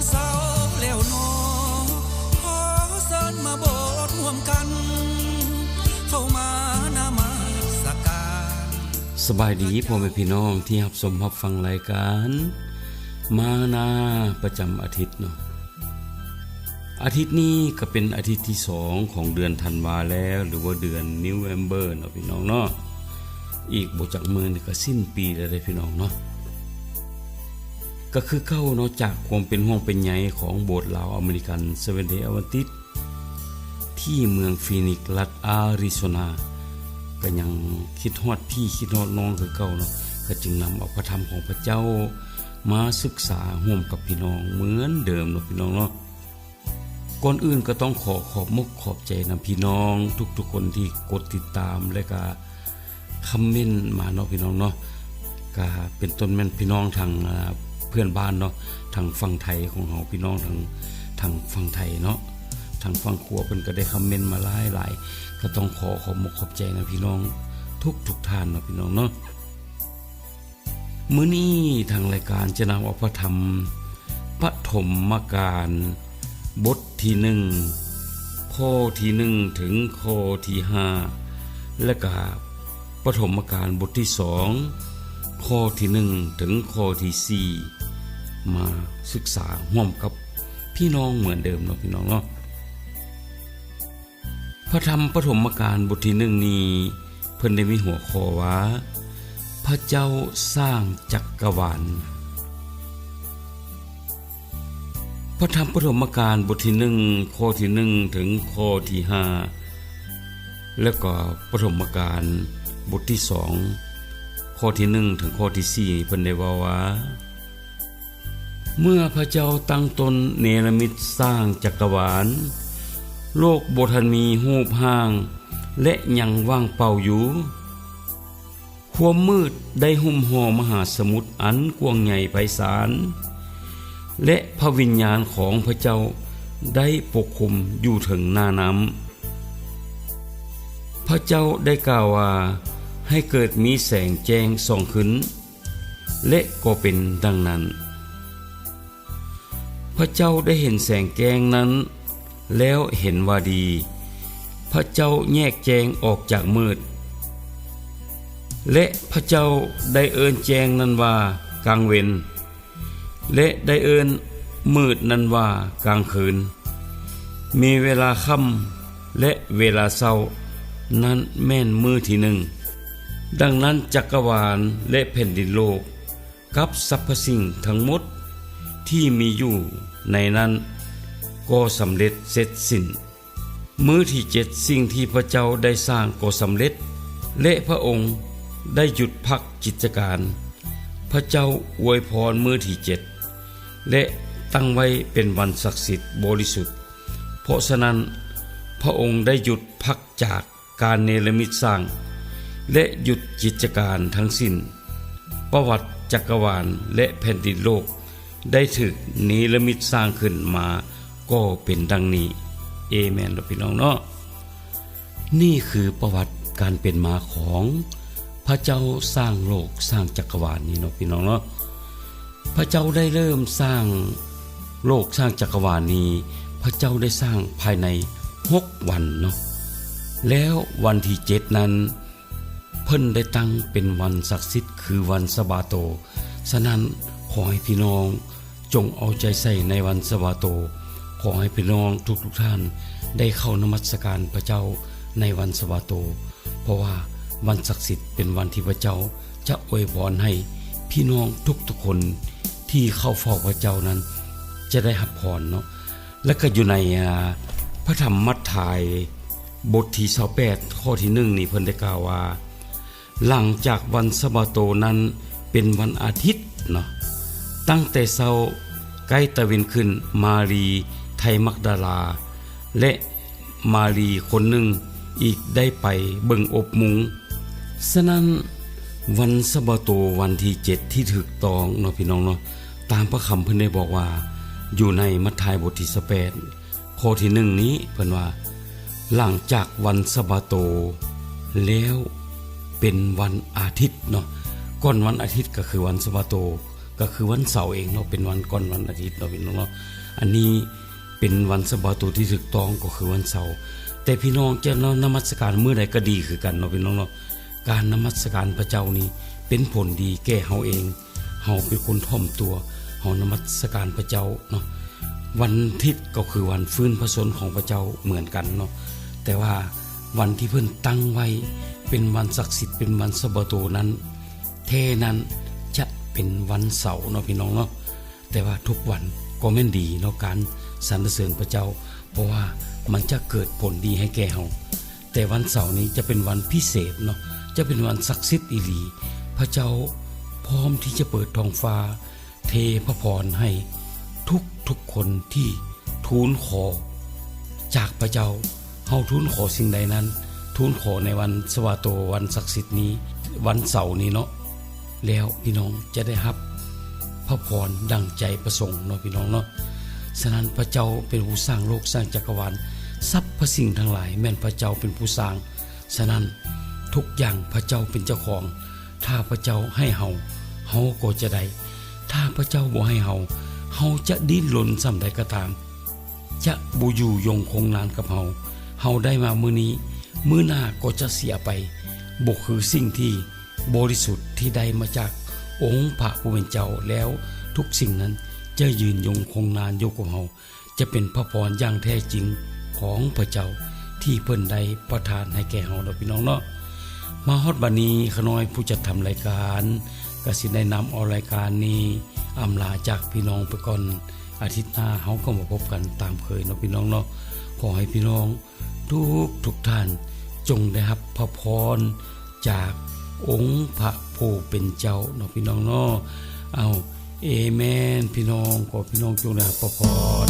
ເຊົ້າແລ້ວໜໍ ຂໍເຊີນມາໂບດຮ່ວມກັນ ເຂົ້າມານະມັດສະການ. ສະບາຍດີພໍ່ແມ່ພີ່ນ້ອງທີ່ຮັບຊົມຮັບຟັງລາຍການມານາປະຈຳອາທິດເນາະ. ອາທິດນີ້ກໍເປັນອາທິດທີສອງຂອງເດືອນທັນວາແລ້ວ ຫຼືວ່າເດືອນ November ເນາະພີ່ນ້ອງເນາະ. ອີກບໍ່ຈັກມື້ນີ້ກໍສິ້ນປີແລ້ວເດ້ພີ່ນ້ອງເນາະ. ກໍຄືເກົ່າເນາະ ຈາກຄວາມເປັນຫ່ວງເປັນໃຍຂອງໂບດລາວອາເມລິກັນ Seventh Day Adventist ທີ່ເມືອງຟີນິກ ລັດອາຣິໂຊນາ ກໍຍັງຄິດຮອດພີ່ຄິດຮອດນ້ອງຄືເກົ່າເນາະ, ກໍຈຶ່ງນຳເອົາພະທຳຂອງພະເຈົ້າມາສຶກສາຮ່ວມກັບພີ່ນ້ອງເໝືອນເດີມເນາະ ພີ່ນ້ອງເນາະ. ກ່ອນອື່ນກໍຕ້ອງຂໍຂອບມົກຂອບໃຈນຳພີ່ນ້ອງທຸກໆຄົນທີ່ກົດຕິດຕາມ ແລະກະຄອມເມັນມາເນາະ ພີ່ນ້ອງເນາະ. ກະເປັນຕົ້ນແມ່ນພີ່ນ້ອງທາງ ອາ ເພື່ອນບ້ານເນາະ ທາງຝັ່ງໄທຂອງເຮົາ ພີ່ນ້ອງທາງ ທາງຝັ່ງໄທເນາະ ທາງຝັ່ງຂົວເພິ່ນກໍໄດ້ຄອມເມັນມາຫຼາຍໆ ກໍຕ້ອງຂໍຂອບມົກຂອບໃຈນຳພີ່ນ້ອງທຸກໆທ່ານເນາະ ພີ່ນ້ອງເນາະ. ມື້ນີ້ທາງລາຍການຈະນຳເອົາພະທຳປະຖົມມະການບົດທີໜຶ່ງ ຂໍ້ທີໜຶ່ງເຖິງຂໍ້ທີຫ້າ ແລະກະປະຖົມມະການບົດທີສອງ ຂໍ້ທີໜຶ່ງເຖິງຂໍ້ທີສີ່ ມາສຶກສາຮ່ວມກັບພີ່ນ້ອງເໝືອນເດີມເນາະ ພີ່ນ້ອງເນາະ. ພະທຳປະຖົມມະການບົດທີໜຶ່ງນີ້ ເພິ່ນໄດ້ມີຫົວຂໍ້ວ່າ ພະເຈົ້າສ້າງຈັກກະວານ. ພະທຳປະຖົມມະການບົດທີໜຶ່ງ ຂໍ້ທີໜຶ່ງເຖິງຂໍ້ທີຫ້າ ແລ້ວກໍປະຖົມມະການບົດທີສອງ ຂໍ້ທີໜຶ່ງເຖິງຂໍ້ທີສີ່ ເພິ່ນໄດ້ເວົ້າວ່າ ເມື່ອພະເຈົ້າຕັ້ງຕົ້ນເນລະມິດສ້າງຈັກກະວານ, ໂລກບໍ່ທັນມີຮູບຮ່າງ ແລະ ຍັງວ່າງເປົ່າຢູ່. ຄວາມມືດໄດ້ຫຸ້ມຫໍ່ມະຫາສະໝຸດອັນກວ້າງໃຫຍ່ໄພສານ ແລະ ພະວິນຍານຂອງພະເຈົ້າໄດ້ປົກຄຸມຢູ່ເທິງໜ້ານ້ຳ. ພະເຈົ້າໄດ້ກ່າວວ່າ, ໃຫ້ເກີດມີແສງແຈ້ງສ່ອງຂຶ້ນ. ແລະ ກໍເປັນດັ່ງນັ້ນ. ພະເຈົ້າໄດ້ເຫັນແສງແຈ້ງນັ້ນແລ້ວເຫັນວ່າດີ. ພະເຈົ້າແຍກແຈ້ງອອກຈາກມືດ. ແລະ ພະເຈົ້າໄດ້ເອີ້ນແຈ້ງນັ້ນວ່າກາງເວັນ ແລະ ໄດ້ເອີ້ນມືດນັ້ນວ່າກາງຄືນ. ມີເວລາຄ່ຳ ແລະ ເວລາເຊົ້າ ນັ້ນແມ່ນມື້ທີໜຶ່ງ. ດັ່ງນັ້ນ ຈັກກະວານ ແລະ ແຜ່ນດິນໂລກ ກັບສັບພະສິ່ງທັງໝົດທີ່ມີຢູ່ໃນນັ້ນ ກໍສຳເລັດເສັດສິ້ນ. ມື້ທີເຈັດ ສິ່ງທີ່ພະເຈົ້າໄດ້ສ້າງກໍສຳເລັດ ແລະ ພະອົງໄດ້ຢຸດພັກກິດຈະການ. ພະເຈົ້າອວຍພອນມື້ທີເຈັດ ແລະ ຕັ້ງໄວ້ເປັນວັນສັກສິດບໍລິສຸດ. ເພາະສະນັ້ນ ພະອົງໄດ້ຢຸດພັກຈາກການເນລະມິດສ້າງ ແລະ ຢຸດກິດຈະການທັງສິ້ນ. ປະຫວັດຈັກກະວານ ແລະ ແຜ່ນດິນໂລກໄດ້ຖືກເນລະມິດສ້າງຂຶ້ນມາ ກໍເປັນດັ່ງນີ້. ເອແມນເນາະ ພີ່ນ້ອງເນາະ. ນີ້ຄືປະຫວັດການເປັນມາຂອງພະເຈົ້າສ້າງໂລກສ້າງຈັກກະວານນີ້ເນາະ ພີ່ນ້ອງເນາະ. ພະເຈົ້າໄດ້ເລີ່ມສ້າງໂລກສ້າງຈັກກະວານນີ້ ພະເຈົ້າໄດ້ສ້າງພາຍໃນຫົກວັນເນາະ. ແລ້ວວັນທີເຈັດນັ້ນ ເພິ່ນໄດ້ຕັ້ງເປັນວັນສັກສິດ ຄືວັນສະບາໂຕ. ສະນັ້ນ ຂໍໃຫ້ພີ່ນ້ອງ ຈົ່ງເອົາໃຈໃສ່ໃນວັນສະບາໂຕ. ຂໍໃຫ້ພີ່ນ້ອງທຸກໆທ່ານໄດ້ເຂົ້ານະມັດສະການພະເຈົ້າໃນວັນສະບາໂຕ, ເພາະວ່າວັນສັກສິດເປັນວັນທີ່ພະເຈົ້າຈະອວຍພອນໃຫ້ພີ່ນ້ອງທຸກໆຄົນທີ່ເຂົ້າເຝົ້າພະເຈົ້ານັ້ນຈະໄດ້ຮັບພອນເນາະ. ແລະ ກໍຢູ່ໃນ ອາ ພະທຳມັດທາຍບົດທີຊາວແປດ ຂໍ້ທີໜຶ່ງນີ້ ເພິ່ນໄດ້ກ່າວວ່າ ຫຼັງຈາກວັນສະບາໂຕນັ້ນເປັນວັນອາທິດເນາະ, ຕັ້ງແຕ່ເຊົ້າໃກ້ຕາເວັນຂຶ້ນ ມາຣີໄທມັກດາລາ ແລະ ມາຣີຄົນໜຶ່ງອີກໄດ້ໄປເບິ່ງອົບມຸງ. ສະນັ້ນ ວັນສະບາໂຕວັນທີເຈັດທີ່ຖືກຕ້ອງເນາະ ພີ່ນ້ອງເນາະ, ຕາມພະຄຳເພິ່ນໄດ້ບອກວ່າ ຢູ່ໃນມັດທາຍບົດທີຊາວແປດ ຂໍ້ທີໜຶ່ງນີ້ ເພິ່ນວ່າ ຫຼັງຈາກວັນສະບາໂຕແລ້ວເປັນວັນອາທິດເນາະ, ກ່ອນວັນອາທິດກໍຄືວັນສະບາໂຕ, ກໍຄືວັນເສົາເອງເນາະ, ເປັນວັນກ່ອນວັນອາທິດເນາະ ພີ່ນ້ອງເນາະ. ອັນນີ້ເປັນວັນສະບາໂຕທີ່ຖືກຕ້ອງ ກໍຄືວັນເສົາ. ແຕ່ພີ່ນ້ອງຈະນະ ນະມັດສະການມື້ໃດກໍດີຄືກັນເນາະ ພີ່ນ້ອງເນາະ. ການນະມັດສະການພະເຈົ້ານີ້ເປັນຜົນດີແກ່ເຮົາເອງ. ເຮົາເປັນຄົນຖ່ອມຕົວ, ເຮົານະມັດສະການພະເຈົ້າເນາະ. ວັນທິດກໍຄືວັນຟື້ນພະຊົນຂອງພະເຈົ້າເໝືອນກັນເນາະ, ແຕ່ວ່າວັນທີ່ເພິ່ນຕັ້ງໄວ້ເປັນວັນສັກສິດ, ເປັນວັນສະບາໂຕນັ້ນ ແທ້ນັ້ນຈະເປັນວັນເສົາເນາະ ພີ່ນ້ອງເນາະ. ແຕ່ວ່າທຸກວັນກໍແມ່ນດີເນາະ, ການສັນລະເສີນພະເຈົ້າ, ເພາະວ່າມັນຈະເກີດຜົນດີໃຫ້ແກ່ເຮົາ. ແຕ່ວັນເສົານີ້ຈະເປັນວັນພິເສດເນາະ, ຈະເປັນວັນສັກສິດອີ່ຫຼີ. ພະເຈົ້າພ້ອມທີ່ຈະເປີດທ້ອງຟ້າ ເທພະພອນໃຫ້ທຸກໆຄົນທີ່ທູນຂໍຈາກພະເຈົ້າ. ເຮົາທູນຂໍສິ່ງໃດນັ້ນ, ທູນຂໍໃນວັນສະບາໂຕ, ວັນສັກສິດນີ້, ວັນເສົານີ້ເນາະ, ແລ້ວພີ່ນ້ອງຈະໄດ້ຮັບພະພອນດັ່ງໃຈປະສົງເນາະ ພີ່ນ້ອງເນາະ. ສະນັ້ນ ພະເຈົ້າເປັນຜູ້ສ້າງໂລກ, ສ້າງຈັກກະວານ, ສັບພະສິ່ງທັງຫຼາຍແມ່ນພະເຈົ້າເປັນຜູ້ສ້າງ. ສະນັ້ນ ທຸກຢ່າງພະເຈົ້າເປັນເຈົ້າຂອງ. ຖ້າພະເຈົ້າໃຫ້ເຮົາ, ເຮົາກໍຈະໄດ້. ຖ້າພະເຈົ້າບໍ່ໃຫ້ເຮົາ, ເຮົາຈະດີ້ນລົນສ່ຳໃດກໍຕາມ, ຈະບໍ່ຢູ່ຍົງຄົງນານກັບເຮົາ. ເຮົາໄດ້ມາມື້ນີ້, ມື້ໜ້າກໍຈະເສຍໄປ, ບໍ່ຄືສິ່ງທີ່ບໍລິສຸດທີ່ໄດ້ມາຈາກອົງພະຜູ້ເປັນເຈົ້າ, ແລ້ວທຸກສິ່ງນັ້ນຈະຢືນຍົງຄົງນານຢູ່ກັບເຮົາ. ຈະເປັນພະພອນຢ່າງແທ້ຈິງຂອງພະເຈົ້າທີ່ເພິ່ນໄດ້ປະທານໃຫ້ແກ່ເຮົາເນາະ ພີ່ນ້ອງເນາະ. ມາຮອດບັດນີ້ ຂ້ານ້ອຍຜູ້ຈັດທຳລາຍການກໍຊິໄດ້ນຳເອົາລາຍການນີ້ອຳລາຈາກພີ່ນ້ອງໄປກ່ອນ. ອາທິດໜ້າເຮົາກໍມາພົບກັນຕາມເຄີຍເນາະ ພີ່ນ້ອງເນາະ. ຂໍໃຫ້ພີ່ນ້ອງ ທຸກໆທ່ານ ຈົ່ງໄດ້ຮັບພະພອນຈາກອົງພະຜູ້ເປັນເຈົ້າເນາະ ພີ່ນ້ອງເນາະ. ເອົາ ເອແມນ ພີ່ນ້ອງ, ຂໍພີ່ນ້ອງຈົ່ງໄດ້ຮັບພະພອນ.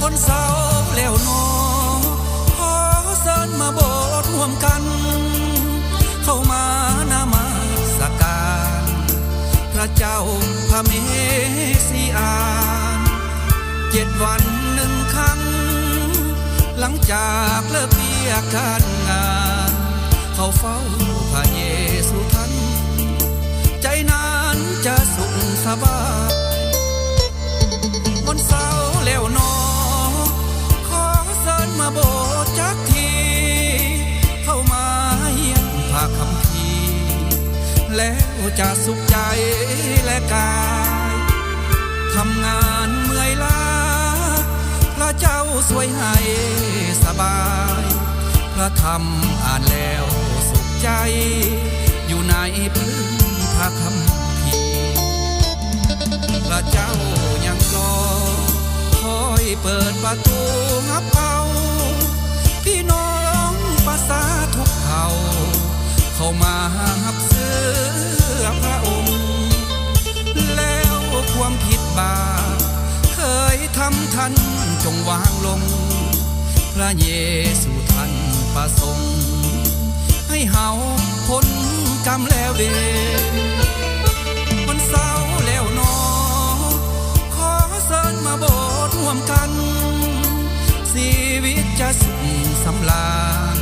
ວັນເສົາແລ້ວໜໍ ຂໍເຊີນມາໂບດຮ່ວມກັນ ເຂົ້າມານະມັດສະການ ພະເຈົ້າພະເມຊິອານ ເຈັດວັນໜຶ່ງຄັ້ງ ຫຼັງຈາກເລີກວຽກການງານ ເຂົ້າເຝົ້າພະເຢຊູທັນ ໃຈນັ້ນຈະສຸກສະບາຍ. ວັນເສົາແລ້ວໜໍ ຂໍເຊີນມາໂບດຈັກທີ ເຂົ້າມາຮຽນພະຄຳພີ ແລ້ວຈະສຸກໃຈແລະກາຍ ທຳງານເມື່ອຍລ້າ ພະເຈົ້າຊ່ວຍໃຫ້ສະບາຍ ພະທຳອ່ານແລ້ວສຸກໃຈ ຢູ່ໃນປຶ້ງພະຄຳພີ ພະເຈົ້າຍັງລໍ ຄອຍເປີດປະຕູຮັບເອົາ ພີ່ນ້ອງປະຊາທຸກເຜົ່າ ເຂົ້າມາຮັບເຊື່ອພະອົງ ແລ້ວຄວາມຜິດບາບເຄີຍທຳທັນຈົ່ງວາງລົງ ພະເຢຊູທ່ານປະສົງ ໃຫ້ເຮົາພົ້ນກຳແລເວນ. ວັນເສົາແລ້ວໜໍ ຂໍເຊີນມາໂບດຮ່ວມກັນ ຊີວິດຈະສຸກສຳລານ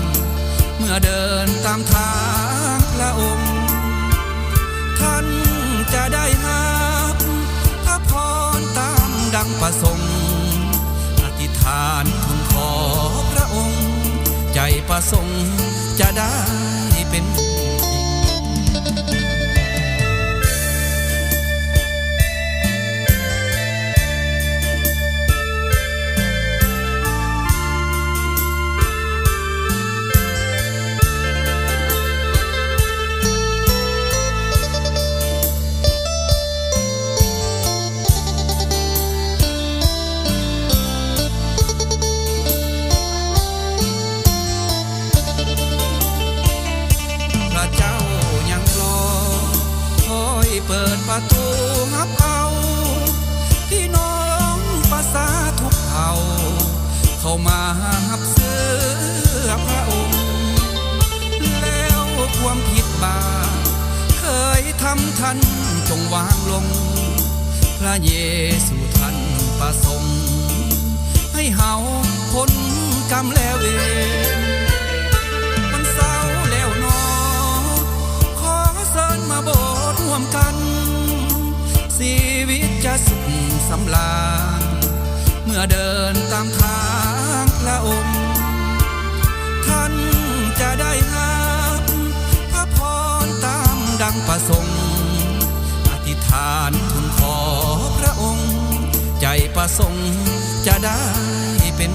ເມື່ອເດີນຕາມທາງພະອົງ ທ່ານຈະໄດ້ຮັບພະພອນຕາມດັ່ງປະສົງ ອະທິຖານທູນຂໍພະອົງ ໃຈປະສົງຈະໄດ້ເປັນຈິງ. ເຂົ້າມາຮັບເຊື່ອພະອົງ ແລ້ວຄວາມຜິດບາບເຄີຍທຳ ທ່ານຈົ່ງວາງລົງ ພະເຢຊູທ່ານປະສົງ ໃຫ້ເຮົາພົ້ນກຳແລເວນ. ມັນເຊົ້າແລ້ວໜໍ ຂໍເຊີນມາໂບດຮ່ວມກັນ ຊີວິດຈະສຸກສຳລານ ເມື່ອເດີນຕາມທາງພະອົງ ທ່ານຈະໄດ້ຮັບພະພອນຕາມດັ່ງປະສົງ ອະທິຖານທູນຂໍພະອົງ ໃຈປະສົງຈະໄດ້ເປັນ